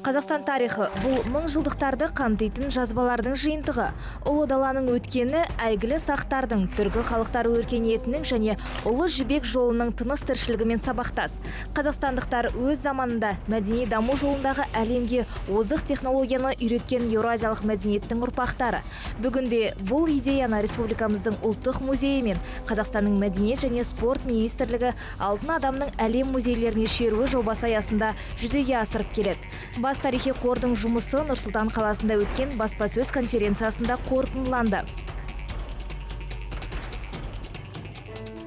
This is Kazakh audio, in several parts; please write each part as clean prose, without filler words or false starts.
Қазақстан тарихы – бұл мың жылдықтарды қамтитын жазбалардың жиынтығы. Ұлы даланың өткені әйгілі сақтардың, түркі халықтары өркениетінің және Ұлы Жібек жолының тыныс тіршілігімен сабақтас. Қазақстандықтар өз заманында мәдени даму жолындағы әлемге озық технологияны үйреткен еуразиялық мәдениеттің ұрпақтары. Бүгінде бұл идеяны республикамыздың ұлттық музейі мен Қазақстанның Мәдениет және спорт министрлігі «Алтын адамның әлем музейлеріне шеруі» жобасы аясында жүзеге асырып келеді. Бас тарихи қордың жұмысы Нұр-Сұлтан қаласында өткен баспасөз конференциясында қорытындыланды.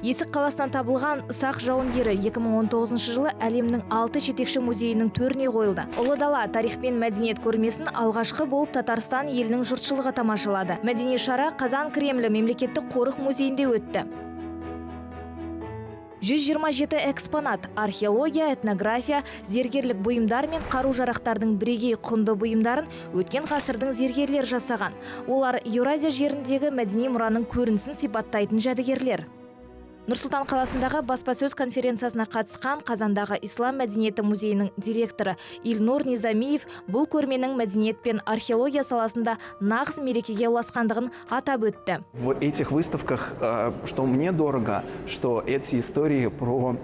Есік қаласынан табылған сақ жауынгері 2019 жылы әлемнің алты жетекші музейінің төріне қойылды. Ұлы дала – тарих пен мәдениет көрмесін алғашқы болып Татарстан елінің жұртшылығы тамашалады. Мәдени шара Қазан Кремлі мемлекеттік қорық музейінде өтті. 127 экспонат – археология, этнография, зергерлік бұйымдар мен қару-жарақтардың бірегей құнды бұйымдарын өткен ғасырдың зергерлері жасаған. Олар – Еуразия жеріндегі мәдени мұраның көрінісін сипаттайтын жәдігерлер. Нұр-Сұлтан қаласындағы баспасөз конференциясына қатысқан Қазандағы Ислам мәдениеті музейінің директоры Илнур Низамиев бұл көрменің мәдениет пен археология саласында нағыз мерекеге ұласқандығын атап өтті. В этих выставках, что мне дорого, что эти истории про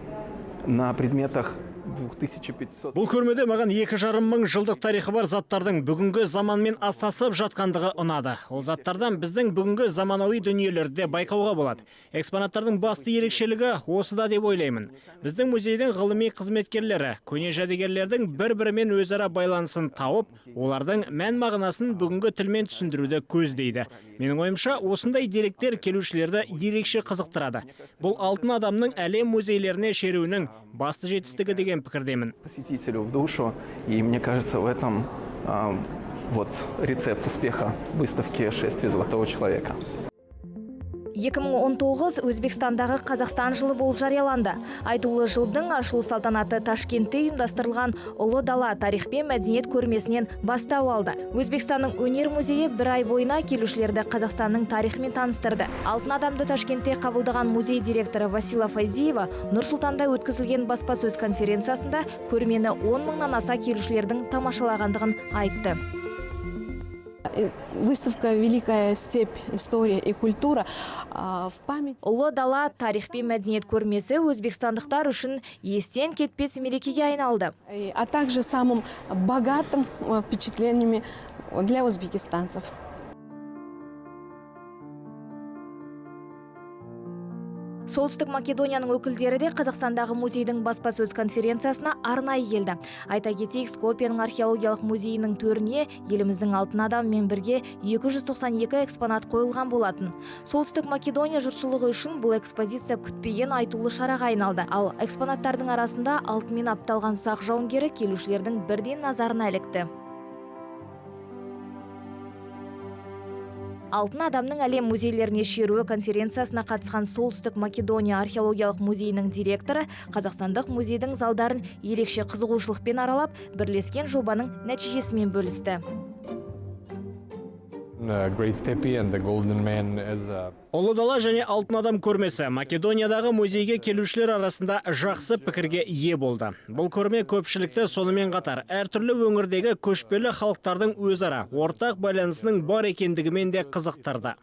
на предметах 2500. Бұл көрмеде маған 2,5 мың жылдық тарихы бар заттардың бүгінгі заманмен астасып жатқандығы ұнады. Ол заттардан біздің бүгінгі заманауи дүниелерді де байқауға болады. Экспонаттардың басты ерекшелігі осыда деп ойлаймын. Біздің музейдің ғылыми қызметкерлері көне жәдігерлердің бір-бірімен өзара байланысын тауып, олардың мән мағынасын бүгінгі тілмен түсіндіруді көздейді. Менің ойымша, осындай деректер келушілерді ерекше қызықтырады. Бұл «Алтын адамның әлем музейлеріне шеруінің» басты жетістігі деген пікірдемін. Посетителю в душу. И мне кажется, в этом вот рецепт успеха выставки «Шествие золотого человека». 2019 Өзбекстандағы Қазақстан жылы болып жарияланды. Айтулы жылдың ашылу салтанаты Ташкентте ұйымдастырылған «Ұлы дала – тарих пен мәдениет» көрмесінен бастау алды. Өзбекстанның өнер музейі бір ай бойына келушілерді Қазақстанның тарихымен таныстырды. Алтын адамды Ташкентте қабылдаған музей директоры Васила Файзиева Нұр Сұлтанда өткізілген баспасөз конференциясында көрмені 10 мыңнан аса келушілердің тамашалағандығын айтты. Выставка «Великая степь. История и культура» в память «Ұлы дала – тарих пен мәдениет» көрмесі өзбекстандықтар үшін естен кетпес мерекеге айналды. А также самым богатым впечатлениями для узбекистанцев. Солтүстік Македонияның өкілдері де Қазақстандағы музейдің баспасөз конференциясына арнайы келді. Айта кетейік, Скопьяның археологиялық музейінің төріне еліміздің алтын адамымен бірге 292 экспонат қойылған болатын. Солтүстік Македония жұртшылығы үшін бұл экспозиция күтпеген айтулы шараға айналды. Ал экспонаттардың арасында алтынмен апталған сақ жауынгері келушілердің бірден назарына ілікті. «Алтын адамның әлем музейлеріне шеруі» конференциясына қатысқан Солтүстік Македония археологиялық музейінің директоры қазақстандық музейдің залдарын ерекше қызығушылықпен аралап, бірлескен жобаның нәтижесімен бөлісті. Great Steppe and the Golden Man as a «Ұлы дала және алтын адам» көрмесі Македониядағы музейге келушілер арасында жақсы пікірге ие болды. Бұл көрме көпшілікті, сонымен қатар әртүрлі өңірдегі көшпелі халықтардың өзара ортақ байланысының бар екендігімен де қызықтырды.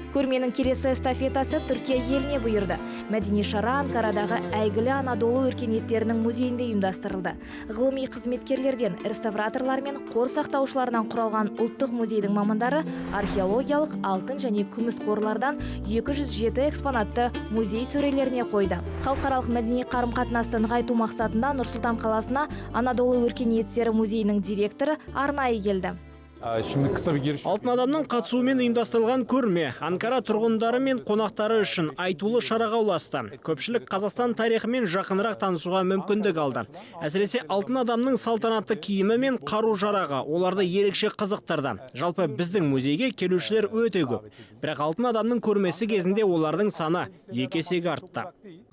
Көрменің келесі эстафетасы Түркия еліне бұйырды. Мәдени шара Анкарадағы әйгілі Анадолу өркениеттерінің музейінде ұйымдастырылды. Ғылыми қызметкерлерден, реставраторлар мен қор сақтаушыларынан құралған ұлттық музейдің мамандары археологиялық, алтын және күміс қорлардан 207 экспонатты музей сөрелеріне қойды. Халықаралық мәдени қарым-қатынасты нығайту мақсатында Нұр-Сұлтан қаласына Анадолу өркениеттері музейінің директоры арнайы келді. Şimdi kısa bir giriş «Алтын адамның» қатысуымен ұйымдастырылған көрме Анкара тұрғындары мен қонақтары үшін айтулы шараға ұласты. Көпшілік Қазақстан тарихымен жақынырақ танысуға мүмкіндік алды. Әсіресе алтын адамның салтанатты киімі мен қару жарағы оларды ерекше қызықтырды. Жалпы, біздің музейге келушілер өте көп. Бірақ «Алтын адамның» көрмесі кезінде олардың саны екі есеге артты.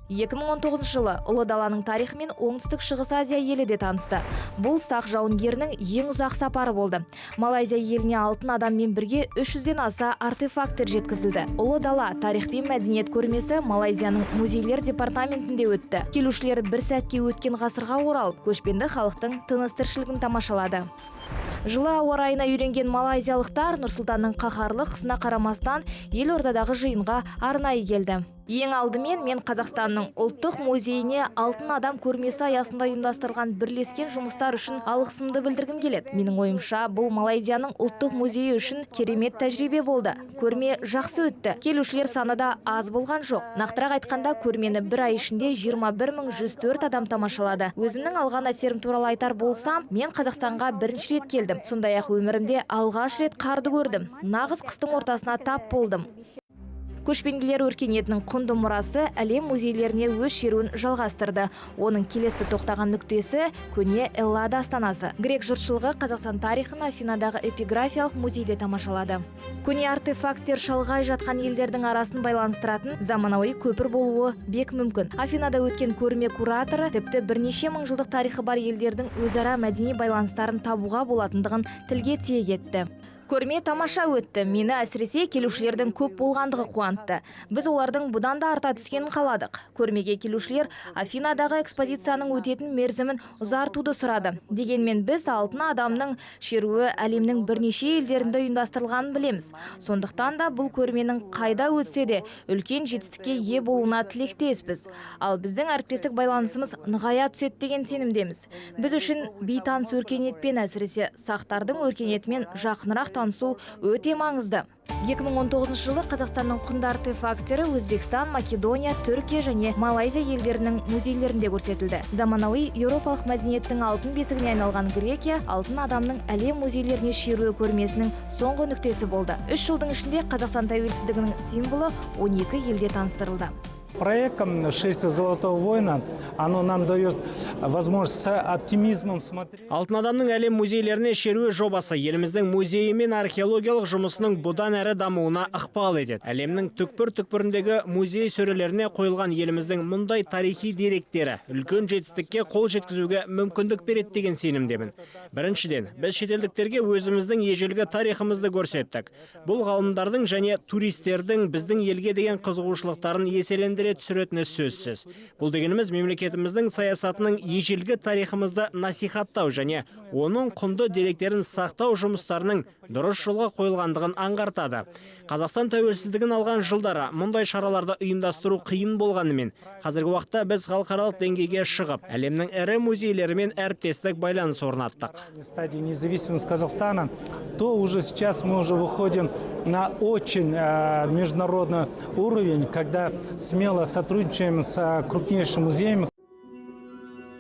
2019 жылы Ұлы даланың тарихымен Оңтүстік Шығыс Азия елі де танысты. Бұл сақ жауынгерінің ең ұзақ сапары болды. Малайзия еліне алтын адаммен бірге 300-ден аса артефакттер жеткізілді. Ұлы дала: тарих пен мәдениет көрмесі Малайзияның музейлер департаментінде өтті. Келушілер бір сәтке өткен ғасырға оралып, көшпенді халықтың тыныс тіршілігін тамашалады. Жылы ауа райына үйренген малайзиялықтар Нұр-Сұлтанның қаһарлы қысына қарамастан, елордадағы жиынға арнайы келді. Ең алдымен мен Қазақстанның ұлттық музейіне «Алтын адам» көрмесі аясында ұйымдастырылған бірлескен жұмыстар үшін алғысымды білдіргім келеді. Менің ойымша, бұл Малайзияның ұлттық музейі үшін керемет тәжірибе болды. Көрме жақсы өтті. Келушілер саны да аз болған жоқ. Нақтырақ айтқанда, көрмені бір ай ішінде 21 104 адам тамашалады. Өзімнің алған әсерім туралы айтар болсам, мен Қазақстанға бірінші рет келдім. Сондай ақ өмірімде алғаш рет қарды көрдім. Нағыз қыстың ортасына тап болдым. Көшпенділер өркениетінің құнды мұрасы әлем музейлеріне өз шеруін жалғастырды. Оның келесі тоқтаған нүктесі – көне Эллада астанасы. Грек жұртшылығы Қазақстан тарихын Афинадағы эпиграфиялық музейде тамашалады. Көне артефакттер шалғай жатқан елдердің арасын байланыстыратын заманауи көпір болуы бек мүмкін. Афинада өткен көрме кураторы тіпті бірнеше мың жылдық тарихы бар елдердің өзара мәдени байланыстарын табуға болатындығын тілге тиек етті. Көрме тамаша өтті. Мені әсіресе келушілердің көп болғандығы қуантты. Біз олардың бұдан да арта түскенін қаладық. Көрмеге келушілер Афинадағы экспозицияның өтетін мерзімін ұзартуды сұрады. Дегенмен біз алтын адамның шеруі әлемнің бірнеше елдерінде ұйымдастырылғанын білеміз. Сондықтан да бұл көрменің қайда өтсе де үлкен жетістікке ие болуына тілектеспіз. Ал біздің әріптестік байланысымыз нығая түседі деген сенімдеміз. Біз үшін бейтаныс өркениетпен, әсіресе сақтардың өркениетімен жақынырақ танысу өте маңызды. 2019 жылы Қазақстанның құнды артефакттері Өзбекстан, Македония, Түркия және Малайзия елдерінің музейлерінде көрсетілді. Заманауи еуропалық мәдениеттің алтын бесігіне айналған Грекия «Алтын адамның әлем музейлеріне шеруі» көрмесінің соңғы нүктесі болды. 3 жылдың ішінде Қазақстан тәуелсіздігінің символы 12 елде таныстырылды. Проектом «Шествие Золотого Воина», оно нам дает возможность с оптимизмом смотреть. «Алтын адамның әлем музейлеріне шеруі» жобасы еліміздің музейі мен археологиялық жұмысының бұдан әрі дамуына ықпал етеді. Әлемнің түкпір-түкпіріндегі музей сөрелеріне қойылған еліміздің мұндай тарихи деректері үлкен жетістікке қол жеткізуге мүмкіндік береді деген сенімдемін. Біріншіден, біз шетелдіктерге өзіміздің ежелгі тарихымызды көрсеттік. Бұл ғалымдардың және туристердің біздің елге деген қызығушылықтарын еселендіре түсіретіні сөзсіз. Бұл дегеніміз – мемлекетіміздің саясатының ежелгі тарихымызды насихаттау және оның құнды деректерін сақтау жұмыстарының дұрыс жолға қойылғандығын аңғартады. Қазақстан тәуелсіздігін алған жылдары мұндай шараларды ұйымдастыру қиын болғанымен, қазіргі уақытта біз халықаралық деңгейге шығып, әлемнің ірі музейлерімен әріптестік байланыс орнаттық. Стадии независимости Казахстана, то уже сейчас мы уже выходим на очень международный уровень, когда смело сотрудничаем с крупнейшими музеями.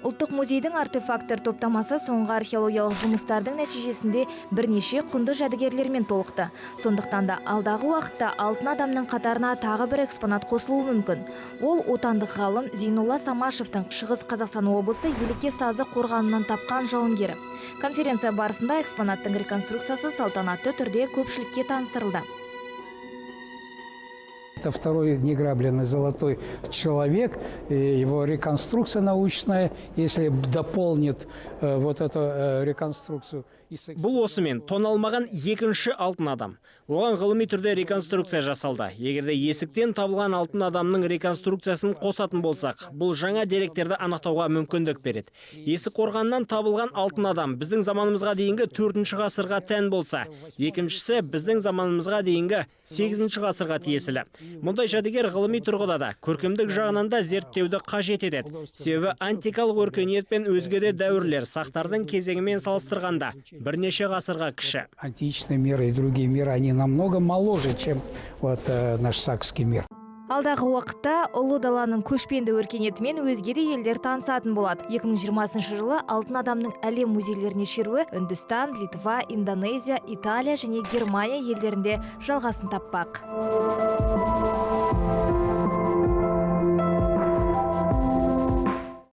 Ұлттық музейдің артефакттер топтамасы соңғы археологиялық жұмыстардың нәтижесінде бірнеше құнды жәдігерлермен толықты. Сондықтан да алдағы уақытта алтын адамның қатарына тағы бір экспонат қосылуы мүмкін. Ол – отандық ғалым Зейнолла Самашевтың Шығыс Қазақстан облысы Елеке сазы қорғанынан тапқан жауынгері. Конференция барысында экспонаттың реконструкциясы салтанатты түрде көпшілікке таныстырылды. Это второй неграбленный золотой человек, и его реконструкция научная, если дополнит вот эту реконструкцию. Бұл осымен тоналмаған екінші алтын адам. Оған ғылыми түрде реконструкция жасалды. Егер де Есіктен табылған алтын адамның реконструкциясын қосатын болсақ, бұл жаңа деректерді анықтауға мүмкіндік береді. Есік қорғанынан табылған алтын адам біздің заманымызға дейінгі төртінші ғасырға тән болса, екіншісі біздің заманымызға дейінгі сегізінші ғасырға тиесілі. Мұндай жәдігер ғылыми тұрғыда да, көркемдік жағынан да зерттеуді қажет етеді. Себебі антикалық өркениет пен өзге де дәуірлер сақтардың кезеңімен салыстырғанда бірнеше ғасырға кіші. Античный мир и другие миры, они намного моложе, чем вот наш сакский мир. Алдағы уақытта Ұлы даланың көшпенді өркениетімен өзге де елдер танысатын болады. 2020 жылы алтын адамның әлем музейлеріне шеруі Үндістан, Литва, Индонезия, Италия және Германия елдерінде жалғасын таппақ.